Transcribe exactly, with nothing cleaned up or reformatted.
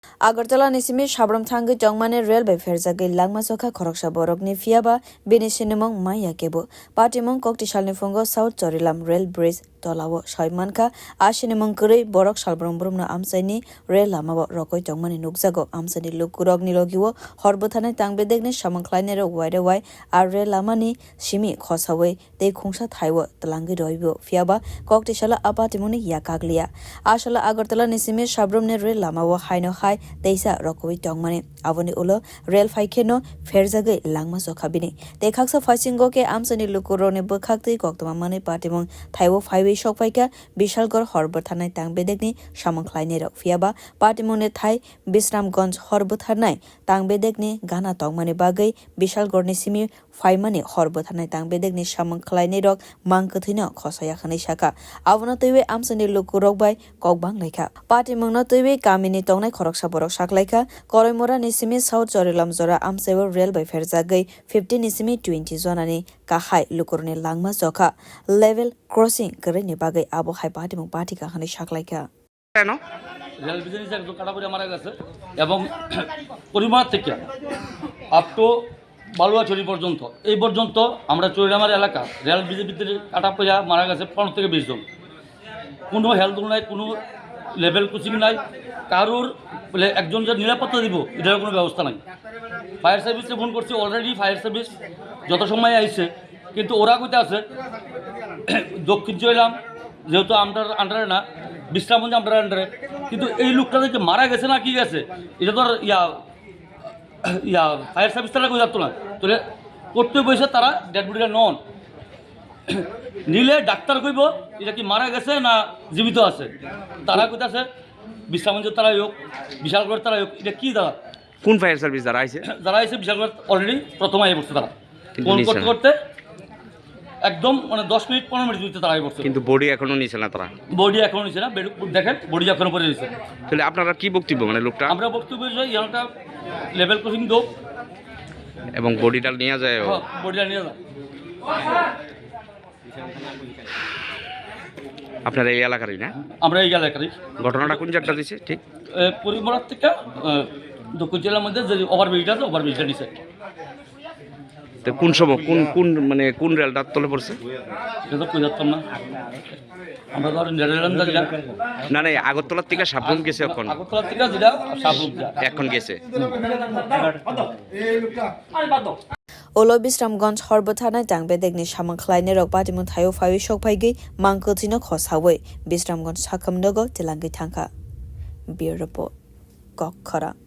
Agartala ni simi Sabrum thangwi tongmani rel bai pherjagwi langma chokha khoroksa borokni, phiyaba bini sinimung maya kebo. Patimung koktisalni phungo South Chorilam rel bridge tolao soi mankha. A sinimung kwrwi borok salbrum brumno amchaini rel lamao rokoi tongmani nukjago. Amchaini lukurokni logio hor bwtharnai tang bedekni samung khlainairok waire wai a rel lamani simi khosaui tei khungsa thaio twlangwi roibo, phiyaba koktisalo a patimungni yak kagliya. A salo Agartala ni simi Sabrumni rel lamao haino hai teisa rokoui tongmani. Aboni ulo rel phaikheno pherjagwi langma chokha bini. Tei khaksa phaisingo khe amchaini lukurokni bwkhak twi koktwma manwi patimung thaio phaiwi sokphaikha Bishalgarh hor bwtharnai tang bedekni samung khlainairok, phiyaba patimungni thai Bisramganj hor bwtharnai tang bedekni gana tongmani bagwi Bishalgarhni simi phaimani hor bwtharnai tang bedekni samung khlainairok mang kwthwino khosaya hwnwi sakha. Abono twiwi amchaini lukurok bai kok banglaikha. Patimungno twiwi kamini tongnai khoroksa borok saklaikha, Koroimorani simi South Chorilam jora amchaio rel bai pherjagwi fifteen ni simi twenty jonani kahai lukurokni langma chokha. Level crossing kwrwini bagwi abo hai patimung pathikha hwnwi saklaikha. কেন? রেল ব্রিজের নিচে একজন কাটা পড়ে মারা গেছে এবং করিমোড়া থেকে আপ টু বালুয়াছড়ি পর্যন্ত, এই পর্যন্ত আমরা চৈরামার এলাকা রেল ব্রিজের ভিতরে কাটা পড়ে মারা গেছে পনেরো থেকে বিশ জন। কোনো হেলথ নাই, কোনো লেভেল ক্রসিং নাই, কারোর বলে একজন যে নিরাপত্তা দিব, এটার কোনো ব্যবস্থা নাই। ফায়ার সার্ভিসে ফোন করছি, অলরেডি ফায়ার সার্ভিস যত সময় আইছে, কিন্তু ওরা কইতে আছে দক্ষিণ চৈরাম যেহেতু আমরার আন্ডারে না, বিশ্রামগঞ্জ আমরার আন্ডারে, কিন্তু এই লোকটা যে মারা গেছে না কি গেছে, এটা তো আর ইয়া, ইয়া, ফায়ার সার্ভিস তারা কই জানতো না। তাহলে করতে বসে তারা ডেড বডিটা নন। নিলে ডাক্তার কইব এটা কি মারা গেছে না জীবিত আছে। তারা কইতাছে বিশ্রামগঞ্জ তারাই হোক, বিশালগড় তারাই হোক, এটা কি দাদা? কোন ফায়ার সার্ভিস যারা আইছে? যারা আইছে বিশালগড় অলরেডি প্রথম আইয়া পড়ছে তারা। কিন্তু ফোন নিছে করতে না। করতে একদম মানে দশ মিনিট, পনেরো মিনিট দিতে তারা আইয়া পড়ছে। কিন্তু বডি এখনো নিছে না তারা? বডি এখনো নিছে না, বেড-, দেখেন বডি এখনো পড়ে রয়েছে। তাহলে আপনারা কি বক্তব্য, মানে লোকটা? আমরা বক্তব্য যে ইয়াংটা লেভেল ক্রসিং দো। এবং বডিটা নিয়ে যায় ও? হ্যাঁ, বডিটা নিয়ে যায়। আপনারা এই এলাকারই না? আমরা এই এলাকারই। ঘটনাটা কোন জায়গাটা দিছে ঠিক? এ, পরিমোড়ার থেকে, এ, দক্ষিণ জেলার মধ্যে যে ওভারব্রিজটা আছে, ওভারব্রিজটা নিচে। তো কোন সময়, কোন, কোন, মানে, কোন রেলটার তলে পড়ছে? এটা তো কই যাচ্তাম না। আমরা তো আর রেল লাইন জানি না। না, না, এই আগরতলার থেকে সাবরুম গেছে এখন। আগরতলার থেকে যেটা সাবরুম যায়। এখন গেছে। Ulo Bisramganj hor bwtharnai tang bedekni samung khlainairok patimung thaio phaiwi sokphaigwi mang kwthwino khosaui Bisramganj sakham nogo twlangwi thangkha. Bureau Report, Kokkhorang.